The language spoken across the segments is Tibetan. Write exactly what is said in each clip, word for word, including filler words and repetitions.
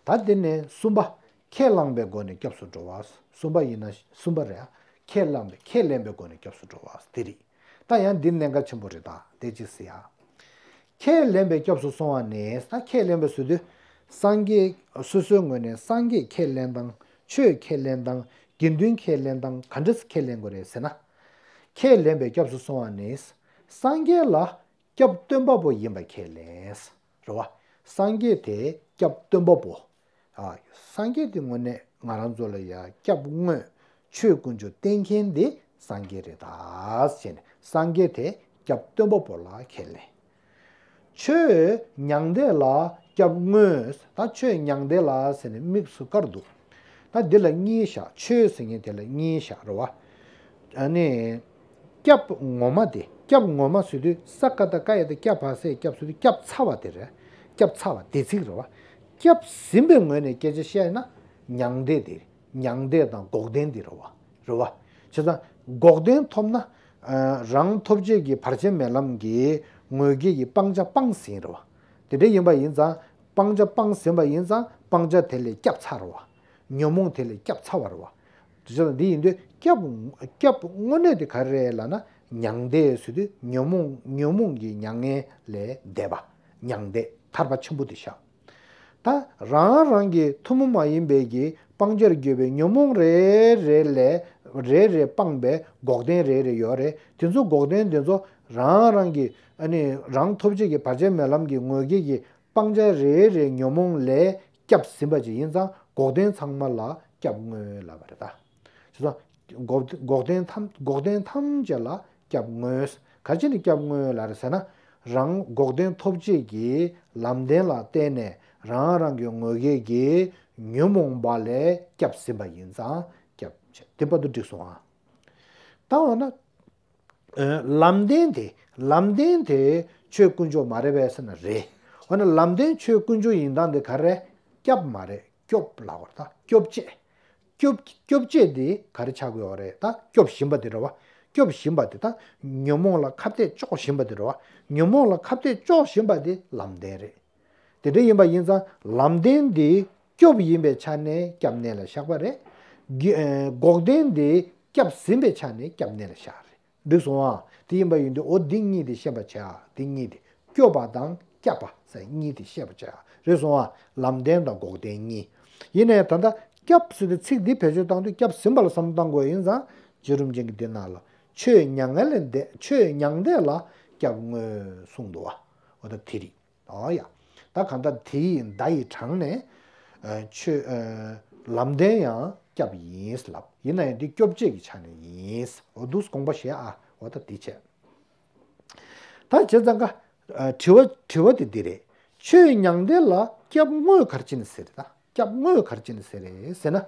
ད་དེ་ནས་གསུམ་པ། ཁས་བླངས་པའི་སྒོ་ནས་སྐྱབས་སུ་འགྲོ་བ། གསུམ་པ་ཡིན་ན་གསུམ་པ་རེད། ཁས་བླངས་པའི་ཁས་ལེན་པའི་སྒོ་ནས་སྐྱབས་སུ་འགྲོ་བ་དེ་རེད། ད་ཡང་འདི་གནད་འགག་ཆེན་པོ་རེད། ད་དེ་གཅིག་ཟེར་ཡ། ཁས་ལེན་པའི་སྐྱབས་སུ་སོང་བ་ནས། ད་ཁས་ལེན་པའི་ཟེར་དུས། སངས་རྒྱས་སོ་སོའི་ངོས་ནས་སངས་རྒྱས་ཁས་ལེན་སྟངས། ཆོས་ཁས་ལེན་སྟངས། དགེ་འདུན་ཁས་ལེན་སྟངས་ག་འདྲ་ཁས་ལེན་དགོས་རེད་ཟེར་ན། ཁས་ལེན་པའི་སྐྱབས་སུ་སོང་བ་ནས། སངས་རྒྱས་ལ་སྐྱབས་སྟོན་པ་པོ་ཡིན་པ་ཁས་ལེན། རེད་བ། སངས་རྒྱས་དེ་སྐྱབས་སྟོན་པ་པོ། ཨ། སངས་རྒྱས་དེ་དངོས་གནས་ང་རང་ཚོ་ལ་ཡ་སྐྱབས་དངོས། ཆོས་དཀོན་མཆོག་བསྟན་མཁན་དེ་སངས་རྒྱས་རེད་ད་ཟེར་ནས། སངས་རྒྱས་དེ་སྐྱབས་སྟོན་པ་པོ་ལ་ཁས་ལེན། ཆོས་མྱང་འདས་ལ་སྐྱབས་དངོས། ད་ཆོས་མྱང་འདས་ལ་ཟེར་ནས་དམིགས་སུ་བཀར་འདུག་ད་འདི་ལ་གཉིས་བཞག་ཆོས་ཟེར་མཁན་དེ་ལ་གཉིས་བཞག་རེད་བ། ཨ་ནི། སྐྱབས་ངོ་མ་དེ། སྐྱབས་ངོ་མ་ཟེར་དུས་ས་ཀ་བཏགས་སྐ་ཡ་བཏགས་སྐྱབས། བ་ས་ཡ་སྐྱབས་ཟེར་དུས་སྐྱབས་ཚར་བ་དེ་རེད། སྐྱབས་ཚར་བ་དེ་ཚིག་རེད་བ། སྐྱབས་ཟིན་པའི་ངོས་ནས་སྐད་ཆ་བཤད་ན། མྱང་འདས་དེ། མྱང་འདས་དང་འགོག་བདེན་དེ་རེད་བ། རེད་བ། བྱས་ཙང་འགོག་བདེན་ཐོབ་ན། ཨ། རང་ཐོབ་བྱེད་ཀྱི་བར་ཆད་མེད་ལམ་གྱི་ངོས་བརྒྱད་ཀྱི་སྤང་བྱ་སྤངས་ཟིན་རེད་བ། དེ་འདྲ་ཡིན་པ་ཡིན་ཙང་། སྤང་བྱ་སྤངས་ཟིན་པ་ཡིན་ཙང་སྤང་བྱ་དེ་ལས་སྐྱབས་ཚར་བ། ཉོན་མོངས་དེ་ལས་སྐྱབས་ཚར་བ་རེད་བ། དེ་ཚོ་འདི་ཡིན་དུས་སྐྱབས། སྐྱབས་དངོས་གནས་དེ་ག་རེ་རེད་ལབ་ན། མྱང་འདས་ཟེར་དུས་ཉོན་མོངས། ཉོན་མོངས་ཀྱི་མྱ་ངན་ལས་འདས་པ། མྱང་འདས་ཐར་པ་ཆེན་པོ་དེ་བཞག་ད་རང་རང་གི་ཐུན་མོང་མ་ཡིན་པའི་གི་སྤང་བྱར་གྱུར་པའི་ཉོན་མོངས་རེ་རེ་ལས། རེ་རེ་སྤངས་པའི་འགོག་བདེན་རེ་རེ་ཡོད་རེད། དེ་ཚོ་འགོག་བདེན་དེ་ཚོ་རང་རང་གི། ཨ་ནི་རང་ཐོབ་བྱེད་ཀྱི་བར་ཆད་མེད་ལམ་གྱི་ངོས་བརྒྱད་ཀྱི་སྤང་བྱ་རེ་རེ་ཉོན་མོངས་ལས་སྐྱབས་ཟིན་པ་ཅིག་ཡིན་ཙང་། འགོག་བདེན་ཚང་མ་ལ་སྐྱབས་དངོས་ལབ་པ་རེད་ད། བྱས་ཙང་འགོག་འགོག་བདེན་ཐམས། འགོག་བདེན་ཐམས་ཅད་ལ་སྐྱབས་དངོས། ག་ཅི་ནས་སྐྱབས་དངོས་ལབ་རེད་ཟེར་ན། རང་འགོག་བདེན་ཐོབ་བྱེད་ཀྱི་ལམ་བདེན་ལ་བརྟེན་ནས་རང་རང་གི་ངོས་བརྒྱད་ཀྱི་ཉོན་མོངས་པ་ལས་སྐྱབས་ཟིན་པ་ཡིན་ཙང་སྐྱབས་བྱས། དེ་བར་དུ་འགྲིག་སོང་ཨ། ད་འོ་ན། ཨ། ལམ་བདེན་དེ། ལམ་བདེན་དེ་ཆོས་དཀོན་མཆོག་མ་རེད་པས་ཟེར་ན་རེད། འོ་ན་ལམ་བདེན་ཆོས་དཀོན་མཆོག་ཡིན་སྟངས་དེ་ག་རེ། སྐྱབས་མ་རེད། སྐྱོབ་ལབ་པ་རེད་ད། སྐྱོབ་བྱེད། སྐྱོབ། སྐྱོབ་བྱེད་དེ་ག་རེ་ཆགས་ཀྱི་ཡོད་རེད་ད། སྐྱོབ་བཞིན་པ་དེ་རེད་བ། སྐྱོབ་བཞིན་པ་དེ་ད། ཉོན་མོངས་ལ་ཁ་གཏད་གཅོག་བཞིན་པ་དེ་རེད་བ། ཉོན་མོངས་ལ་ཁ་གཏད་གཅོག་བཞིན་པ་དེ་ལམ་བདེན་རེད། དེ་འདྲ་ཡིན་པ་ཡིན་ཙང་ལམ་བདེན་འདི་སྐྱོབ་ཡིན་པའི་ཆ་ནས་སྐྱབས་གནས་ལ་བཞག་པ་རེད། གི་ཨ། འགོག་བདེན་འདི་སྐྱབས་ཟིན་པའི་ཆ་ནས་སྐྱབས་གནས་ལ་བཞག་རེད། འགྲིག་སོང་ཨ། དེ་ཡིན་པ་ཡིན་དུས་འོ་འདི་གཉིས་དེ་ཤེས་པ་བྱ། འདི་གཉིས་དེ། སྐྱོབ་པ་དང་སྐྱབས་པ་ཟེར་གཉིས་དེ་ཤེས་པ་བྱ། རེད་སོང་ཨ། ལམ་བདེན་དང་འགོག་བདེན་གཉིས། ཡིན་ནའི་ད་ལྟ་སྐྱབས་ཟེར་དུས་ཚིག་འདི་བེད་སྤྱོད་བཏང་དུས་སྐྱབས་ཟིན་པ་ལ་བསམ་བློ་བཏང་དགོས་ཡིན་ཙང་། རྗེ་རིན་པོ་ཆེ་གིས་འདི་ནང་ལ། ཆོས་མྱ་ངན་ལས་འདས། ཆོས་མྱང་འདས་ལ་སྐྱབས་དངོས་གསུངས་འདུག་བ། འོ་ད་དེ་རེད། ཨོ་ཡ། ད་གང་ལྟར་དེ་ཡི་མདའ་ཡི་གྲངས་ནས། ཨ། ཆོས། ཨ། ལམ་བདེན་ཡང་སྐྱབས་ཡིན་ལབ། ཡིན་ན་ཡང་འདི་སྐྱོབ་བྱེད་ཀྱི་ཆ་ནས་ཡིན། འོ་འདུག་སེ་དགོངས་པ་བཞེས་ཨ། འོ་ད་འདི་བྱས། ད་བྱས་ཙང་ཀ། ཨ། དྲི་བ། དྲི་བ་དེ་འདི་རེད། ཆོས་མྱང་འདས་ལ་སྐྱབས་དངོས་ག་རེ་བྱས་ནས་ཟེར་རེད་ད། སྐྱབས་དངོས་ག་རེ་བྱས་ནས་ཟེར་རེད་ཟེར་ན།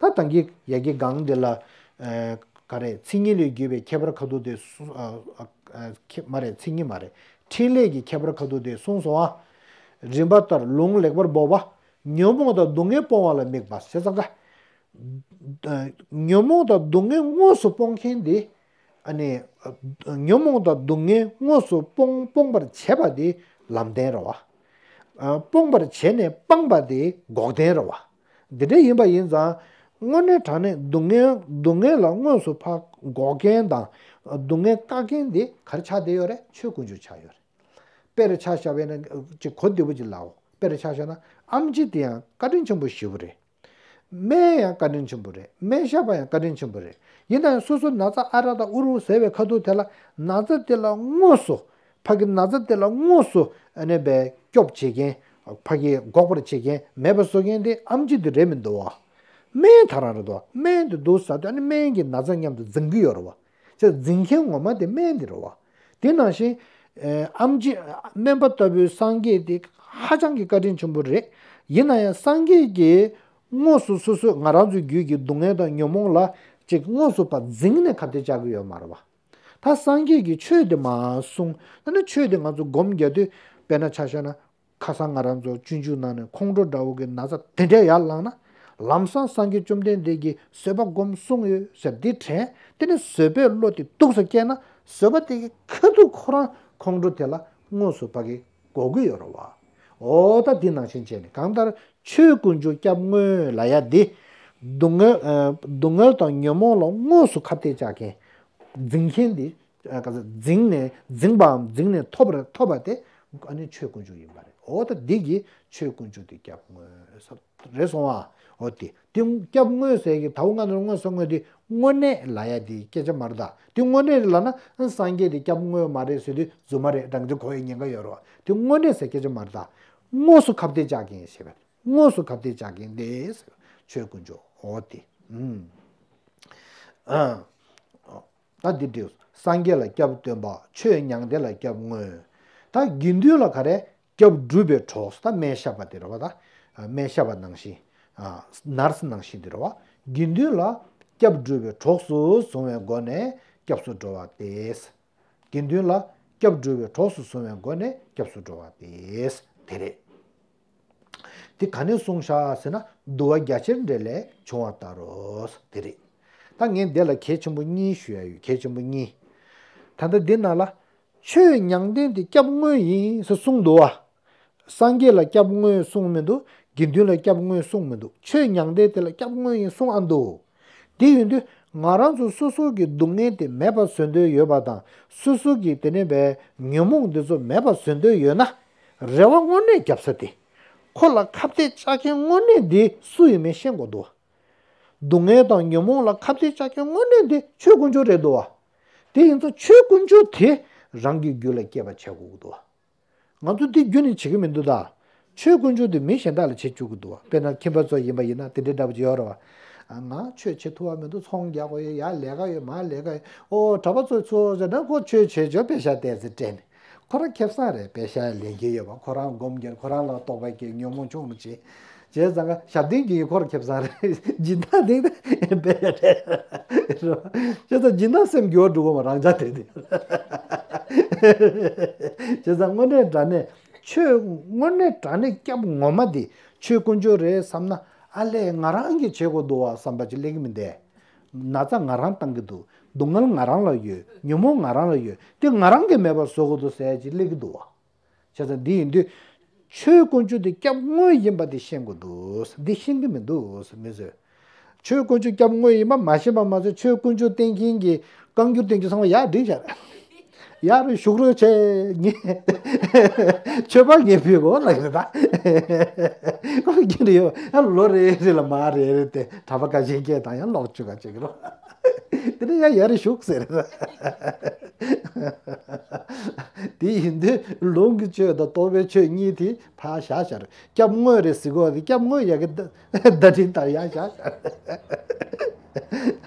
ད་ད་གིན་ཡ་གི་སྒང་འདི་ལ། ཨ། ག་རེ། མཚན་ཉིད་ལས་བརྒྱུད་པའི་ཁྱད་པར་ཁ་ཐུག་དེ་སུ། ཨ། ཨ། ཨ། ཁྱད། མ་རེད། མཚན་ཉིད་མ་རེད། ཕྲིན་ལས་ཀྱི་ཁྱད་པར་ཁ་ཐུག་དེ་གསུངས་སོང་ཨ། རིམ་པ་ལྟར་ལུང་ལེགས་པར་འབོགས་པ། ཉོན་མོངས་དང་སྡུག་བསྔལ་སྤོང་བ་ལ་དམིགས་པ་ཟེར་ཙང་ཀ། ཉོན་མོངས་དང་སྡུག་བསྔལ་དངོས་སུ་སྤོང་མཁན་དེ། ཨ་ནི། ཉོན་མོངས་དང་སྡུག་བསྔལ་དངོས་སུ་སྤོང་། སྤོང་བར་བྱེད་པ་དེ་ལམ་བདེན་རེད་བ། ཨ། སྤོང་བར་བྱས་ནས་སྤངས་པ་དེ་འགོག་བདེན་རེད་བ། འདི་འདྲ་ཡིན་པ་ཡིན་ཙང་། དངོས་གནས་དྲང་གནས་སྡུག་བསྔལ། སྡུག་བསྔལ་ལ་དངོས་སུ་ཕར་འགོག་མཁན་དང་། སྡུག་བསྔལ་བཀག་མཁན་དེ་ག་རེ་ཆགས་བསྡད་ཡོད་རེད། ཆོས་དཀོན་མཆོག་ཆགས་ཡོད་རེད། དཔེར་ཆ་བཞག་པ་ཡིན་ན་ཅིག་གོ་བདེ་པོ་ཅིག་ལབ། དཔེར་ཆ་བཞག་ན་ཨེམ་ཆི་དེ་ཡང་བཀའ་དྲིན་ཆེན་པོ་ཞེ་པོ་རེད། སྨན་ཡང་བཀའ་དྲིན་ཆེན་པོ་རེད། སྨན་ཞབས་པ་ཡང་བཀའ་དྲིན་ཆེན་པོ་རེད། ཡིན་ན་ཡང་སོ་སོ་ན་ཚ་ཨ་ར་དང་ཨུ་རུ་ཟེར་བའི་ཁ་ཐུག་དེ་ལ། ན་ཚ་དེ་ལ་དངོས་སུ། ཕ་གི་ན་ཚ་དེ་ལ་དངོས་སུ་ཨ་ནི་བས་སྐྱོབ་བྱེད་མཁན། ཕ་གི་འགོག་པར་བྱེད་མཁན་མེད་པ་བཟོ་མཁན་དེ་ཨེམ་ཆི་དེ་རེད་མི་འདུག་བ། སྨན་ད་རང་རེད་དོ། སྨན་དེ་འདུག་ཟ་དུས་ཨ་ནི་སྨན་གྱིས་ན་ཚ་མཉམ་དུ་འཛིང་གི་ཡོད་རེད་བ། ཅེས་འཛིང་མཁན་ངོ་མ་དེ་སྨན་དེ་རེད་བ། དེ་ནང་བཞིན། ཨ། ཨེམ་ཆི། སྨན་པ་ལྟ་བུའི་སངས་རྒྱས་དེ་ཧ་ཅང་གི་བཀའ་དྲིན་ཆེན་པོ་རེད། ཡིན་ན་ཡང་སངས་རྒྱས་ཀྱིས་དངོས་སུ་སོ་སོའི་ང་རང་ཚོའི་རྒྱུད་ཀྱི་སྡུག་བསྔལ་དང་ཉོན་མོངས་ལ་ཅིག་དངོས་སུ་ཕར་འཛིང་ནས་ཁ་གཏད་བཅག་གི་ཡོད་མ་རེད་བ། ད་སངས་རྒྱས་ཀྱིས་ཆོས་དེ་མར་གསུངས། ད་ནི་ཆོས་དེ་ང་ཚོ་སྒོམ་རྒྱག་དུས་དཔེར་ན་ཆ་བཞག་ན། ཁ་སང་ང་རང་ཚོ་སྤྱོད་འཇུག་ནང་ནས་ཁོང་ཁྲོ་འདྲ་བོ་གི་ན་ཚ་དེ་འདྲ་ཡར་ལངས་ན། ལམ་སང་སངས་རྒྱས་བཅོམ་ལྡན་འདས་ཀྱིས་བཟོད་པ་སྒོམ་གསུངས་ཡོད་ཟེར་འདི་དྲན། དེ་ནས་བཟོད་པའི་བློ་དེ་སྡུག་ས་སྐྱེས་ན། བཟོད་པ་དེ་གི་ཁ་ཐུག་ཁོ་རང་ཁོང་ཁྲོ་དེ་ལ་དངོས་སུ་ཕ་གི་འགོག་གི་ཡོད་རེད་བ། འོ་ད་འདི་ནང་བཞིན་བྱས་ནས་གང་ལྟར་ ཆོས་དཀོན་མཆོག་སྐྱབས་དངོས་ལབ་ཡ་འདི། སྡུག་བསྔལ་ཨ་སྡུག་བསྔལ་དང་ཉོན་མོངས་ལ་དངོས་སུ་ཁ་གཏད་བཅག་མཁན། འཛིང་མཁན་འདི། ཨ་ག་ཚོད་འཛིང་ནས་འཛིང་པའམ་འཛིང་ནས་ཐོབ་པར་ཐོབ་པ་དེ་ཨ་ནི་ཆོས་དཀོན་མཆོག་ཡིན་པ་རེད། འོ་ད་འདི་གིས་ཆོས་དཀོན་མཆོག་དེ་སྐྱབས་དངོས་ཟེར། རེད་སོང་བ། འོ་དེ་དེ་སྐྱབས་དངོས་ཟེར་གི་ད་འོ་ང་ཚོ་དངོས་སུ་དངོས་དེ་དངོས་གནས་ལབ་ཡ་དེ་སྐད་ཆ་མ་རེད་ད། དེ་དངོས་གནས་རེད་ལབ་ན་སངས་རྒྱས་དེ་སྐྱབས་དངོས་མ་རེད་ཟེར་དུས་རྫུན་མ་རེད། རང་ཚོ་གོ་ཡི་ཉེན་ཁ་ཡོད་རེད་བ། དེ་དངོས་གནས་ཟེར་སྐད་ཆ་མ་རེད་ད། དངོས་སུ་ཁ་གཏད་བཅག་མཁན་ཞེས་པ། དངོས་སུ་ཁ་གཏད་བཅག་མཁན་དེ་ཟེར། ཆོས་དཀོན་མཆོག་འོ་དེ། ཨུམ། ཨ། ད་འདི་འདྲ། སངས་རྒྱས་ལ་སྐྱབས་སྟོན་པ། ཆོས་མྱང་འདས་ལ་སྐྱབས་དངོས། ད་དགེ་འདུན་ལ་ག་རེ། སྐྱབས་སྒྲུབ་པའི་གྲོགས། ད་སྨན་ཞབས་པ་དེ་རེད་བ་ད། སྨན་ཞབས་པ་ནང་བཞིན། ནར་སི་ནང་བཞིན་དེ་རེད་བ། དགེ་འདུན་ལ་སྐྱབས་སྒྲུབ་པའི་གྲོགས་སུ་བཟུང་བའི་སྒོ་ནས་སྐྱབས་སུ་འགྲོ་བ་སྟེ། དགེ་འདུན་ལ་སྐྱབས་སྒྲུབ་པའི་གྲོགས་སུ་བཟུང་བའི་སྒོ་ནས་སྐྱབས་སུ་འགྲོ་བ་སྟེ། དེ་རེད། དེ་ག་ནས་གསུངས་བཞག་ཟེར་ན། འདུལ་བ་རྒྱ་ཆེར་འགྲེལ་ལས་བྱུང་བ་ལྟར་རོ། དེ་རེད། ད་ངས་འདི་ལ་གལ་ཆེན་པོ་གཉིས་ཞུ་ཡ་ཡོད། གལ་ཆེན་པོ་གཉིས། ད་ལྟ་འདི་ནང་ལ། ཆོས་མྱང་འདས་དེ་སྐྱབས་དངོས་ཡིན་ཟེར་གསུངས་འདུག་བ། སངས་རྒྱས་ལ་སྐྱབས་དངོས་གསུངས་མི་འདུག་དགེ་འདུན་ལ་སྐྱབས་དངོས་གསུངས་མི་འདུག་ཆོས་མྱང་འདས་དེ་ལ་སྐྱབས་དངོས་ཡིན་གསུངས་ཨ་འདུག་དེ་ཡིན་དུས་ང་རང་ཚོ་སོ་སོ་གི་སྡུག་བསྔལ་དེ་མེད་པ་བཟོ་འདོད་ཡོད་པ་དང་། སོ་སོ་གི་དེ་ནས་པའི་ཉོན་མོངས་འདི་ཚོ་མེད་པ་བཟོ་འདོད་ཡོད་ན། རེ་བ་དངོས་གནས་རྒྱབ་ས་དེ། ཁོ་ལ་ཁ་གཏད་བཅག་མཁན་དངོས་གནས་འདི་སུ་ཡིན་མིན་ཤེས་དགོས་འདུག་སྡུག་བསྔལ་དང་ཉོན་མོངས་ལ་ཁ་གཏད་བཅག་མཁན་དངོས་གནས་འདི་ཆོས་དཀོན་མཆོག་རེད་འདུག་བ། དེ་ཡིན་ཙང་ཆོས་དཀོན་མཆོག་དེ་རང་གི་རྒྱུད་ལ་སྐྱེ་བ་བྱེད་དགོས་ཀྱི་འདུག་བ། ང་ཚོ་འདི་རྒྱུན་ནས་བྱེད་ཀྱི་མི་འདུག་ད། ཆོས་དཀོན་མཆོག་དེ་མི་གཞན་དག་ལ་བྱེད་བཅུག་གི་འདུག་བ། དཔེར་ན་ཁྱིམ་པ་ཚོ་ཡིན་པ་ཡིན་ན་དེ་འདྲའི་འདྲ་པོ་ཅིག་ཡོད་རེད་བ། ང་ཆོས་བྱེད་ཐུབ་པ་མི་འདུག་ཚོང་རྒྱག་དགོས་ཡོད། ཡར་ལས་ཀ་ཡོད། མར་ལས་ཀ་ཡོད། ཨོ་གྲྭ་པ་ཚོ་ཚོ་ཟེར་ན་ཁོ་ཆོས་བྱེད་ཆོག་པེ་ཤ་བསྟན་ཟེར་སྤྲད་ནས། ཁོ་རང་ཁེ་བཟང་རེད། པེ་ཤ་ལེན་གྱི་ཡོད་པ། ཁོ་རང་སྒོམ་གྱིན། ཁོ་རང་ལ་རྟོགས་པ་སྐྱེ། ཉོན་མོངས་ཆུང་རུ་བྱེད། བྱས་ཙང་ཀ་ཞབས་བརྟན་གྱི་ཁོ་རང་ཁེ་བཟང་རེད། སྦྱིན་བདག་དེ་པེ་ཤ་རེད། བྱས་ཙང་སྦྱིན་བདག་སེམས་འགྱུར་བ་འགྲོ་གོ་མ། རང་ཅག་དེ་དེ། བྱས་ཙང་དངོས་གནས་དྲང་གནས་ཆོས་དངོས་གནས་དྲང་གནས་སྐྱབས་ངོ་མ་དེ་ཆོས་དཀོན་མཆོག་རེད་བསམ་ན། ཨ་ལས་ང་རང་གིས་བྱེད་དགོས་འདུག་བ་བསམ་པ་ཅིག་སླེབས་ཀྱི་མི་འདུག་ན་ཚ་ང་རང་བཏང་གི་འདུག་སྡུག་བསྔལ་ང་རང་ལ་ཡོད། ཉོན་མོངས་ང་རང་ལ་ཡོད། དེ་ང་རང་གིས་མེད་པ་བཟོ་དགོས་འདུག་ཟེར་ཅིག་སླེབས་ཀྱི་འདུག་བ། བྱས་ཙང་འདི་ཡིན་དུས། ཆོས་དཀོན་མཆོག་དེ་སྐྱབས་དངོས་ཡིན་པ་དེ་ཤེས་དགོས་འདུག་འདི་ཤེས་ཀྱི་མི་འདུག་མི་ཚོས། ཆོས་དཀོན་མཆོག་སྐྱབས་དངོས་ཡིན་པ་མ་ཤེས་པ་མ་ཟད། ཆོས་དཀོན་མཆོག་བསྟེན་མཁན་གྱི་བཀའ་འགྱུར་བསྟེན་རྒྱུ་ཚང་མ་ཡར་བསྒྲིགས་བཞག་ཡར་བཞུགས་རོགས་བྱས། ངས་མཆོད་པ་ངས་ཕུལ་དགོས་ལབ་ཀྱི་རེད་ད། ཁོ་གི་རེད་ཡོད། ཡང་ལོ་རེ་རེ་ལ་མ་རེ་རེ་དེ་གྲྭ་པ་ཁ་ཤས་སྐད་བཏང་ཡང་ལོག་བཅུག་ག་བྱེད་ཀྱི་རོ། དེ་ནས་ཡང་ཡར་བཞུགས་ཟེར། དེ་ཡིན་དུས་ལུང་གི་ཆོས་དང་རྟོགས་པའི་ཆོས་གཉིས་དེ་ཕར་བཞག་བཞག་རེད། སྐྱབས་དངོས་རེད་ཟེར་གོ་དེ་སྐྱབས་དངོས་ཡ་གི་བརྡ་བརྡ་འཕྲིན་ལྟར་ཡར་བཞག་བཞག་རེད།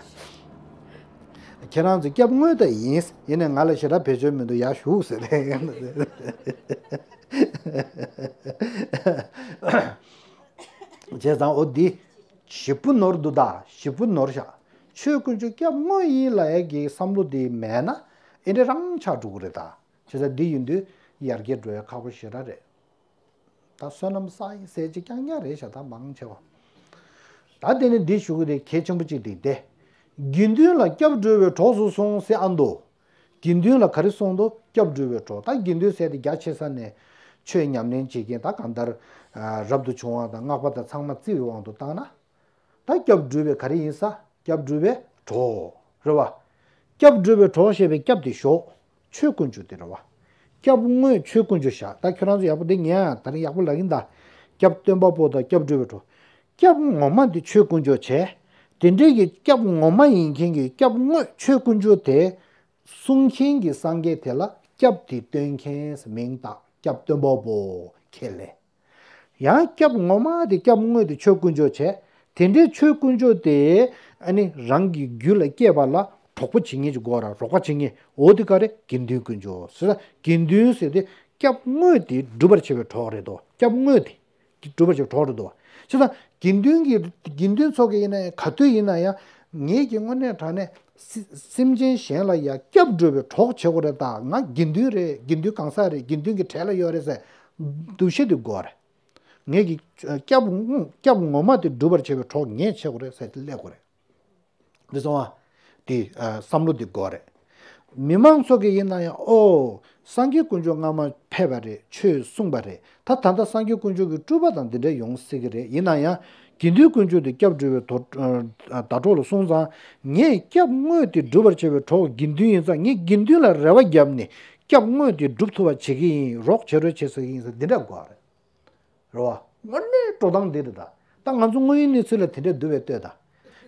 ཁྱེད་རང་ཚོ་སྐྱབས་དངོས་ད་ཡིན། ཡིན་ནའི་ང་ལ་ཞེ་དྲག་བེད་སྤྱོད་མི་འདུག་ཡར་བཞུགས་ཟེར། བྱས་ཙང་འོ་འདི་ཞིབ་པོ་ནོར་འདུག་ད་ཞིབ་པོ་ནོར་བཞག་ཆོས་དཀོན་མཆོག་སྐྱབས་དངོས་ཡིན་ལབ་ཡ་གི་བསམ་བློ་དེ་མེད་ན་ཨེ་འདྲ་རང་ཆགས་འགྲོ་གི་རེད་ད། བྱས་ཙང་འདི་ཡིན་དུས་ཡར་རྒྱས་འགྲོ་ཡ་ཁག་པོ་ཞེ་དྲག་རེད། ད་བསོད་ནམས་བསགས་ཡིན་ཟེར་ཅིག་རྐྱང་རྐྱང་རེད་ཤག་ད་མང་ཆེ་བ། ད་དེ་ནི་འདི་ཞུ་གི་དེ་གལ་ཆེན་པོ་གཅིག་དེ་སྟེ། དགེ་འདུན་ལ་སྐྱབས་འགྲོ་བའི་གྲོགས་སུ་སོང་ཟེར་ཨ་འདུག་དགེ་འདུན་ལ་ག་རེ་གསུངས་འདུག་སྐྱབས་འགྲོ་བའི་གྲོགས། ད་དགེ་འདུན་ཟེར་དེ་རྒྱ་ཆེ་ས་ནས་ཆོས་ཉམས་ལེན་བྱེད་མཁན་ད་གང་ལྟར་རབ་ཏུ་བྱུང་བ་དང་སྔགས་པ་དང་ཚང་མ་བརྩི་བའི་དབང་དུ་བཏང་ན། ད་སྐྱབས་སྒྲུབ་པའི་ག་རེ་ཡིན་ས། སྐྱབས་སྒྲུབ་པའི་གྲོགས་རེད་བ། སྐྱབས་སྒྲུབ་པའི་གྲོགས་ཞེས་པའི་སྐྱབས་དེ་ཞོག་ཆོས་དཀོན་མཆོག་དེ་རེད་བ། སྐྱབས་དངོས་ཆོས་དཀོན་མཆོག་བཞག་ད་ཁྱོད་རང་ཚོ་ཡག་པོ་འདི་ཉན་ཨ། ད་རིང་ཡག་པོ་ལབ་ཀྱིན་གདའ། སྐྱབས་སྟོན་པ་པོ་དང་སྐྱབས་སྒྲུབ་པའི་གྲོགས། སྐྱབས་ངོ་མ་འདི་ཆོས་དཀོན་མཆོག་བྱས། དེ་འདྲའི་གི་སྐྱབས་ངོ་མ་ཡིན་མཁན་གྱི་སྐྱབས་དངོས་ཆོས་དཀོན་མཆོག་དེ། གསུང་མཁན་གྱི་སངས་རྒྱས་དེ་ལ་སྐྱབས་དེ་སྟོན་མཁན་མིང་བཏགས་སྐྱབས་སྟོན་པ་པོ་ཁས་ལེན། ཡང་སྐྱབས་ངོ་མ་དེ་སྐྱབས་དངོས་དེ་ཆོས་དཀོན་མཆོག་བྱས། དེ་འདྲའི་ཆོས་དཀོན་མཆོག་དེ་ཨ་ནི་རང་གི་རྒྱུད་ལ་སྐྱེས་པ་ལ་གྲོགས་པོ་བྱེད་མཁན་གྱི་སྒོ་ར་རོགས་པ་བྱེད་མཁན་འོ་དེ་ག་རེ་དགེ་འདུན་དཀོན་མཆོག་ཟེར། དགེ་འདུན་ཟེར་དེ་སྐྱབས་དངོས་དེ་སྒྲུབ་པར་བྱེད་པའི་གྲོགས་རེད་དོ། སྐྱབས་དངོས་དེ་སྒྲུབ་པར་བྱེད་པའི་གྲོགས་རེད་དོ། བྱས་ཙང་དགེ་འདུན་གྱི་དགེ་འདུན་ཚོ་གི་ཡིན་ན་ཡང་ག་དུས་ཡིན་ན་ཡང་ངེད་ཀྱི་དངོས་གནས་དྲང་གནས། སེམས་ཅན་གཞན་ལ་ཡང་སྐྱབས་འགྲོ་བའི་གྲོགས་བྱེད་དགོས་རེད་ད། ང་དགེ་འདུན་རེད། དགེ་འདུན་གང་ཟག་རེད། དགེ་འདུན་གྱི་གྲལ་ལ་ཡོད་རེད་ཟེར་འདུ་ཤེས་དེ་དགོས་རེད། ངེད་ཀྱི་སྐྱབས་སྐྱབས་ངོ་མ་དེ་སྒྲུབ་པར་བྱེད་པའི་གྲོགས་ངས་བྱེད་དགོས་རེད་ཟེར་དེ་སླེབས་དགོས་རེད། འདི་སོང་བ། དེ་བསམ་བློ་དེ་དགོས་རེད། མི་མང་ཚོ་གི་ཡིན་ན་ཡང་ཨོ། སངས་རྒྱས་དཀོན་མཆོག་སྔ་མ་ཕེབས་པ་རེད། ཆོས་གསུངས་པ་རེད། ད་ད་ལྟ་སངས་རྒྱས་དཀོན་མཆོག་གི་སྤྲུལ་པ་དང་འདི་འདྲ་ཡོང་སྲིད་ཀྱི་རེད། ཡིན་ན་ཡང་དགེ་འདུན་དཀོན་མཆོག་དེ་སྐྱབས་འགྲོ་བའི་དོ་ཨ་ཟླ་གྲོགས་ལ་གསུངས་ཙང་། ངས་སྐྱབས་དངོས་དེ་སྒྲུབ་པར་བྱེད་པའི་གྲོགས་དགེ་འདུན་ཡིན་ཙང་། ངས་དགེ་འདུན་ལ་རེ་བ་བརྒྱབ་ནས་སྐྱབས་དངོས་དེ་སྒྲུབ་ཐུབ་པ་བྱེད་ཀྱི་ཡིན། རོགས་བྱེད་རོགས་བྱེད་ཟེར་གྱི་ཡིན་ཟེར་འདི་འདྲ་དགོས་རེད། རེད་བ། དངོས་གནས་འགྲོ་སྟངས་འདི་རེད་ད། ད་ང་ཚོ་དངོས་ཡོད་གནས་ཚུལ་ལ་དེ་འདྲས་འདུག་པས་ལྟོས་ད།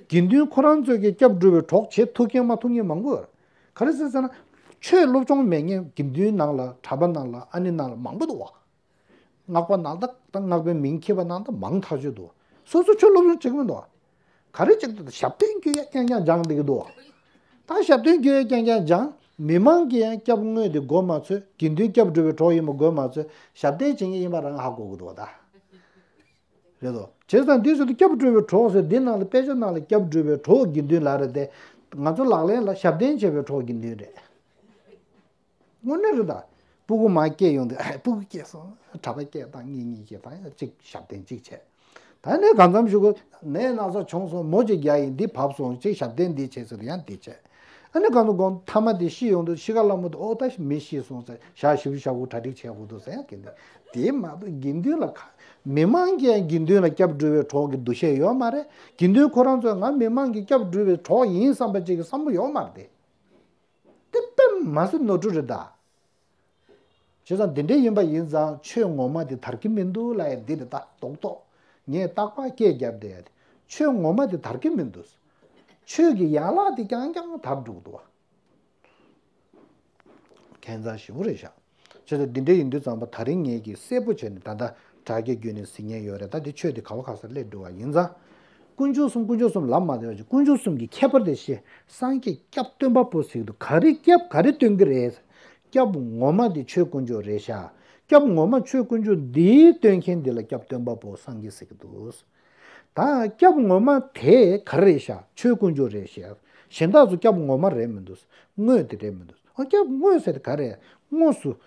དགེ་འདུན་ཁོ་རང་ཚོས་ཀྱི་སྐྱབས་འགྲོ་བའི་གྲོགས་བྱེད་ཐུབ་མཁན་མ་ཐུབ་མཁན་མང་པོ་ཡོད་རེད། ག་རེ་ཟེར་ཟེར་ན། ཆོས་སློབ་སྦྱོང་མེད་མཁན་དགེ་འདུན་ནང་ལ་གྲྭ་པ་ནང་ལ་ཨ་ནེ་ནང་ལ་མང་པོ་འདུག་བ། སྔགས་པ་ནང་ད་ད་སྔགས་པའི་མིང་འཁྱེར་པ་ནང་ད་མང་ཐག་ཆོད་འདུག་སོ་སོ་ཆོས་སློབ་སྦྱོང་བྱེད་ཀྱི་མི་འདུག་བ། ག་རེ་བྱེད་ཀྱི་འདུག་ཞབས་བརྟན་གྱི་ཡ་རྐྱང་རྐྱང་སྦྱང་བསྡད་ཀྱི་འདུག་བ། ད་ཞབས་བརྟན་གྱི་ཡ་རྐྱང་རྐྱང་སྦྱང་། མི་མང་གི་ཡང་སྐྱབས་དངོས་དེ་དགོས་མ་ཚོད། དགེ་འདུན་སྐྱབས་འགྲོ་བའི་གྲོགས་ཡིན་པ་དགོས་མ་ཚོད། ཞབས་བརྟན་བྱེད་མཁན་ཡིན་པ་རང་ཧ་གོ་གི་འདུག་བ་ད། རེད་དོ། བྱས་ཙང་འདི་ཚོ་དེ་སྐྱབས་འགྲོ་བའི་གྲོགས་ཟེར་འདི་ནང་ལ་དཔེ་ཆ་ནང་ལ་སྐྱབས་འགྲོ་བའི་གྲོགས་དགེ་འདུན་ལབ་རེད་དེ། ང་ཚོ་ལག་ལེན་ལ་ཞབས་བརྟན་བྱེད་པའི་གྲོགས་དགེ་འདུན་རེད། དངོས་གནས་རེད་ད། སྤུ་གུ་མར་སྐྱེས་ཡོང་དུས་ཨ་སྤུ་གུ་སྐྱེས་སོང་། གྲྭ་པ་སྐྱེས་དང་གཉིས་གཉིས་སྐྱེས་དང་ཡང་གཅིག་ཞབས་བརྟན་གཅིག་བྱས། ད་ནས་གང་འཚམ་ཞུ་གི། ནད་ན་ཚ་བྱུང་སོང་། མོ་གཅིག་རྒྱག་ཡིན། འདི་བབས་སོང་། གཅིག་ཞབས་བརྟན་འདི་བྱས་ཟེར་དུས་ཡང་འདི་བྱས། ཨ་ནི་གང་དུ་དགོངས་ཐ་མ་དེ་ཤི་ཡོང་དུས་ཤི་ཁ་སླ་མོ་དུ་ཨོ་ད་མི་ཤི་སོང་ཟེར་ཞག་བཞི་བཅུ་ཞག་དགུ་གྲ་སྒྲིག་བྱས་དགོས་འདུག་ཟེར་ཡང་གི་འདི། དེ་མ་གཏོགས་དགེ་འདུན་ལ་ཁ། མི་མང་གིས་ཡང་དགེ་འདུན་ལ་སྐྱབས་འགྲོ་བའི་གྲོགས་ཀྱི་འདུ་ཤེས་ཡོད་མ་རེད། དགེ་འདུན་ཁོ་རང་ཚོས་ང་མི་མང་གི་སྐྱབས་འགྲོ་བའི་གྲོགས་ཡིན་བསམ་པ་ཅིག་གི་བསམ་བློ་ཡོད་མ་རེད་དེ། དེ་དཔེ་མ་སྲིད་ནོར་འཁྲུལ་རེད་ད། བྱས་ཙང་འདི་འདྲ་ཡིན་པ་ཡིན་ཙང་ཆོས་ངོ་མ་དེ་དར་གྱི་མི་འདུག་ལབ་ཡ་འདི་རེད་ད། རྡོག་རྡོག་ངས་རྟག་པར་སྐད་བརྒྱབ་བསྡད་ཡ་དེ། ཆོས་ངོ་མ་དེ་དར་གྱི་མི་འདུག་ཆོས་ཀྱི་ཡན་ལག་དེ་རྐྱང་རྐྱང་དར་འགྲོ་གི་འདུག་བ། ཁྱད་མཚར་ཞེ་པོ་རེད་ཤག་བྱས་ཙང་འདི་འདྲ་ཡིན་དུས་ཙམ་པ་ད་རིང་ངས་ཀྱིས་གསལ་པོ་བྱས་ནས་ད་ལྟ་དྲ་རྒྱ་བརྒྱུད་ནས་གཟིགས་མཁན་ཡོད་རེད། ད་འདི་ཆོས་འདི་ག་བ་ག་སར་སླེབས་འགྲོ་བ་ཡིན་ཙང་། དཀོན་མཆོག་གསུམ་དཀོན་མཆོག་གསུམ་ལབ་མ་བདེ་བ་ཅིག་དཀོན་མཆོག་གསུམ་གྱི་ཁྱད་པར་དེ་ཤེས། སངས་རྒྱས་སྐྱབས་སྟོན་པ་པོ་ཟེར་གྱི་འདུག་ག་རེ་སྐྱབས་ག་རེ་སྟོན་གྱི་རེད། སྐྱབས་ངོ་མ་འདི་ཆོས་དཀོན་མཆོག་རེད་ཤག་སྐྱབས་ངོ་མ་ཆོས་དཀོན་མཆོག་འདིའི་སྟོན་མཁན་འདི་ལ་སྐྱབས་སྟོན་པ་པོ་སངས་རྒྱས་ཟེར་གྱི་འདུག་ད་སྐྱབས་ངོ་མ་དེ་ག་རེ་རེད་ཤག་ཆོས་དཀོན་མཆོག་རེད་ཤག་གཞན་དག་ཚོ་སྐྱབས་ངོ་མ་རེད་མི་འདུག་དངོས་དེ་རེད་མི་འདུག་ཨ་སྐྱབས་དངོས་ཟེར་དེ་ག་རེ། དངོས་སུ།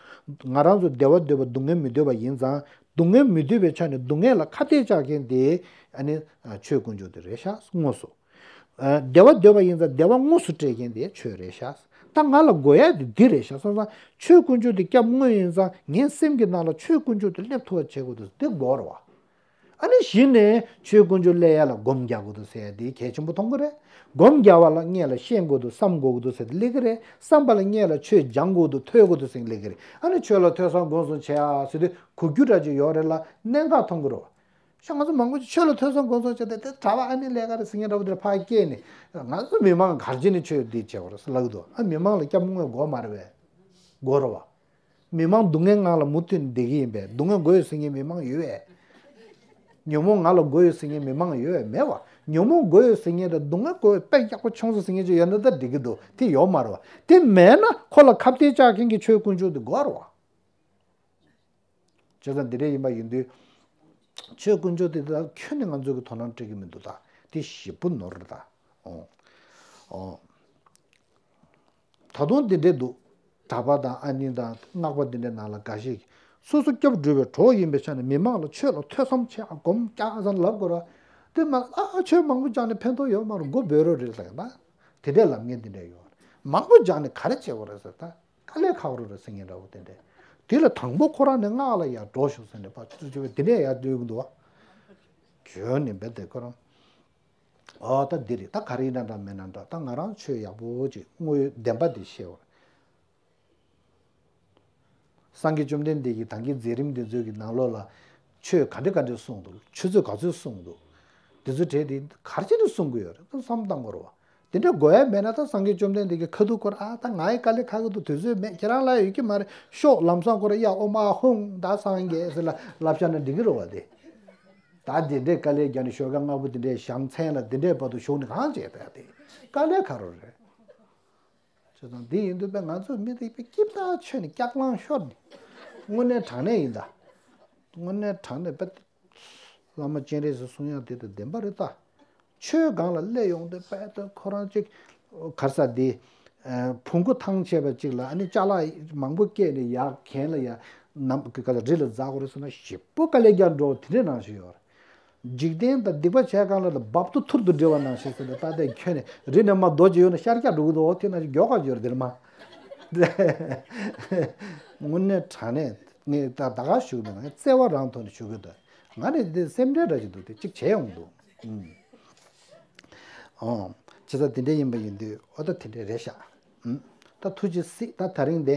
ང་རང་ཚོ་བདེ་བ་འདོད་པ་སྡུག་བསྔལ་མི་འདོད་པ་ཡིན་ཙང་། སྡུག་བསྔལ་མི་འདོད་པའི་ཆ་ནས་སྡུག་བསྔལ་ལ་ཁ་གཏད་བཅག་མཁན་དེ། ཨ་ནི། ཆོས་དཀོན་མཆོག་དེ་རེད་ཤག་དངོས་སུ། ཨ་བདེ་བ་འདོད་པ་ཡིན་ཙང་བདེ་བ་དངོས་སུ་སྤྲད་མཁན་དེ་ཆོས་རེད་ཤག་ད་ང་ལ་དགོས་ཡ་དེ་འདི་རེད་ཤག་བསམ་ཙང་ཆོས་དཀོན་མཆོག་དེ་སྐྱབས་དངོས་ཡིན་ཙང་ངའི་སེམས་ཀྱི་ནང་ལ་ཆོས་དཀོན་མཆོག་དེ་སླེབས་ཐུབ་པ་བྱེད་དགོས་འདུག་དེ་དགོས་རེད་བ། ཨ་ནི་གཞི་ནས་ཆོས་དཀོན་མཆོག་སླེབས་ཡ་ལ་སྒོམ་རྒྱག་དགོས་འདུག་ཟེར་ཡ་དེ་གལ་ཆེན་པོ་མཐོང་གི་རེད། སྒོམ་རྒྱག་པ་ལ་སྔོན་ལ་ཤེས་དགོས་འདུག་བསམ་དགོས་འདུག་ཟེར་དེ་སླེབས་ཀྱི་རེད། བསམ་པ་ལ་སྔོན་ལ་ཆོས་སྦྱང་དགོས་འདུག་ཐོས་དགོས་འདུག་ཟེར་སླེབས་ཀྱི་རེད། ཨ་ནི་ཆོས་ལ་ཐོས་བསམ་སྒོམ་གསུམ་བྱེད་ཡ་ཟེར་དུས་གོ་རྒྱུ་འདྲ་ཅིག་ཡོད་རེད་ལ་གནད་འགག་མཐོང་གི་རེད་བ། ཤ་ང་ཚོ་མང་པོ་ཅིག་ཆོས་ལ་ཐོས་བསམ་སྒོམ་གསུམ་བྱས་ཏེ་དེ་གྲྭ་པ་ཨ་ནི་ལས་ཀ་རེད་ཟེར་མཁན་འདྲ་པོ་དེར་ཕར་སྐྱེལ་ནས་ང་ཚོ་མི་མང་ག་རེ་བྱས་ནས་ཆོས་འདི་བྱེད་པ་རེད་ཟེར་ལབ་ཀྱི་འདུག་ཨ་མི་མང་ལ་སྐྱབས་དངོས་དགོས་མ་རེད་པས། དགོས་རེད་བ། མི་མང་སྡུག་བསྔལ་ངང་ལ་མུ་མཐུད་ནས་བསྡད་ཀྱི་ཡིན་པས། སྡུག་བསྔལ་དགོས་ཡོད་ཟེར་མཁན་མི་མང་ཡོད་པས། ཉོན་མོངས་ང་ལ་དགོས་ཡོད་ཟེར་མཁན་མི་མང་ཡོད་པས་མེད་བ། ཉོན་མོངས་དགོས་ཡོད་ཟེར་མཁན་དང་སྡུག་བསྔལ་དགོས་ཡོད་དཔེ་ཡག་པོ་བྱུང་སོང་ཟེར་མཁན་ཅིག་ཡོད་ན་ད་འགྲིག་གི་འདུག་དེ་ཡོད་མ་རེད་བ། དེ་མེད་ན་ཁོ་ལ་ཁ་གཏད་བཅག་མཁན་གྱི་ཆོས་དཀོན་མཆོག་དེ་དགོས་རེད་བ། བྱས་ཙང་འདི་འདྲ་ཡིན་པ་ཡིན་དུས། ཆོས་དཀོན་མཆོག་དེ་དག་ཁྱོན་ནས་ང་ཚོ་གི་དོ་སྣང་སྤྲད་ཀྱི་མི་འདུག་ད་དེ་ཞེ་པོ་ནོར་རེད་ད། ཨོ། ཨོ། ད་དུང་འདི་འདྲས་འདུག་གྲྭ་པ་དང་ཨ་ནེ་དང་སྔགས་པ་འདི་འདྲའི་ནང་ལ་འགའ་ཞིག་སོ་སོ་སྐྱབས་འགྲོ་བའི་གྲོགས་ཡིན་པའི་ཆ་ནས་མི་མང་ལ་ཆོས་ལ་ཐོས་བསམ་བྱེད་ཨ་སྒོམ་རྒྱག་ཨ་ཟེར་ལབ་དགོས་ར། དེ་མ་ཨ་ཆོས་མང་པོ་སྦྱངས་ནས་ཕན་ཐོགས་ཡོད་མ་རེད། མགོ་འབོད་རོགས་རེད་ཟེར་ན། དེ་འདྲའི་ལབ་མཁན་དེ་འདྲ་ཡོད་རེད། མང་པོ་སྦྱངས་ནས་ག་རེ་བྱེད་དགོས་རེད་ཟེར་ད། དཀའ་ལས་ཁག་པོ་རེད་ཟེར་མཁན་འདྲ་བོ་དེ་འདྲས། དེ་ལ་དང་པོ་ཁོ་རང་ནས་སྔགས་ལ་ཡར་འགྲོ་ཤོག་ཟེར་ནས་ཕར་ཚུར་ཚུར་དེ་འདྲས་ཡར་སྡོད་ཀྱི་འདུག་བ། བྱོས་ནས་འབད་དེ་ཁོ་རང་། ཨོ་ད་འདི་རེད། ད་ག་རེ་ཡིན་ན་འདྲ་མེད་ན་འདྲ། ད་ང་རང་ཆོས་ཡག་པོ་ཅིག་དངོས་ཡོད་བདེན་པ་འདི་ཤེས་བ། སངས་རྒྱས་བཅོམ་ལྡན་འདས་ཀྱིས་ད་གིན་མཛད་རིམ་འདི་ཚོའི་གི་ནང་ལོགས་ལ་ཆོས་ག་འདྲ་ག་འདྲ་གསུངས་འདུག་ཆུ་ཚོད་ག་ཚོད་གསུངས་འདུག་འདི་ཚོ་གྲས་དེ་ག་རེ་བྱས་ནས་གསུང་གི་ཡོད་རེད། ད་བསམ་བཏང་དགོས་རེད་བ། དེ་འདྲ་དགོས་ཡ་མེད་ན་ད་སངས་རྒྱས་བཅོམ་ལྡན་འདས་ཀྱི་ཁ་ཐུག་སྐོར་ཨ་ད་ང་ཡི་དཀའ་ལས་ཁག་གི་འདུག་དུས་ཚོད་མེད། ཁྱེད་རང་ལ་ཡོད་ཀྱི་མ་རེད་ཤོག་ལམ་སང་སྐོར་ཡ་ཨོ་མ་ཧུང་ད་སངས་རྒྱས་ཟེར་ལ་ལབ་བཞག་ན་འགྲིག་གི་རེད་བ། དེ་ད་དེ་འདྲའི་དཀའ་ལས་རྒྱག་ནས་ཞོགས་ཀ་སྔ་པོ་དེ་འདྲའི་ཞང་མཚན་ལ་དེ་འདྲའི་བར་དུ་ཞུགས་ནས་གང་བྱས་ད་དེ་དཀའ་ལས་ཁག་རོ་རེད། བྱས་ཙང་འདི་ཡིན་དུས་པས་ང་ཚོ་མི་དེ་པས་སྐྱིད་ཐག་ཆོད་ནས་སྐྱག་ལང་ཤོར་ནས། དངོས་གནས་དྲང་གནས་ཡིན་ད། དངོས་གནས་དྲང་གནས་པས། བླ་མ་སྤྱན་རས་གཟིགས་གསུང་ཡག་དེ་དང་བདེན་པ་རེད་ད། ཆོས་སྒང་ལ་སླེབས་ཡོང་དུས་པས་ད་ཁོ་རང་ཅིག་གར་ས་དེ། བོང་གུ་ཐང་ཆད་པ་ཅིག་ལ་ཨ་ནི་ཅ་ལག་མང་པོ་བཀལ་ནས་ཡར་གྱེན་ལ་ཡར་ནམ་ག་ལ་རི་ལ་འཛེག་དགོས་རེད་ཟེར་ན་ཞེ་པོ་དཀའ་ལས་རྒྱག་འགྲོ་དེ་འདྲའི་ནང་བཞིན་ཡོད་རེད། འཇིག་རྟེན་དང་སྡིག་པ་བྱས་གང་ལ་དང་རྦབ་ཏུ་ཐུར་དུ་འདྲིལ་བ་ནང་བཞིན་ཟེར་ནས་ད་ལྟའི་ཁྱོན་ནས་རི་ནས་མར་རྡོ་གཅིག་གཡུགས་ན་ཤར་རྒྱག་འགྲོ་གི་འདུག་འོ་དེ་ནང་བཞིན་མགྱོགས་ཁ་ཡོད་རེད་དེར་མ། དངོས་གནས་དྲང་གནས་ངས་ད་ད་ག་ཞུ་གི་མེད། ང་བརྩེ་བ་རང་ཐོག་ནས་ཞུ་གི་འདུག་ང་ནི་འདི་སེམས་ཁྲལ་འདྲ་ཞིག་འདུག་དེ་གཅིག་བྱས་ཡོང་འདུག་ཨུམ། ཨོ། བྱས་ཙང་དེ་འདྲ་ཡིན་པ་ཡིན་དུས་ཨོ་ད་དེ་འདྲ་རེད་ཤག་ཨུམ། ད་ཐུགས་རྗེ་གཟིགས། ད་དེ་རིང་འདི་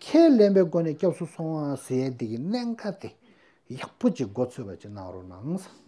ཁས་ལེན་པའི་སྒོ་ནས་སྐྱབས་སུ་སོང་བ་ཟེར་ཡས་འདི་གི་གནད་འགག་དེ་ཡག་པོ་ཅིག་མགོ་ཚོས་པ་ཅིག་གནང་རོགས་གནང་།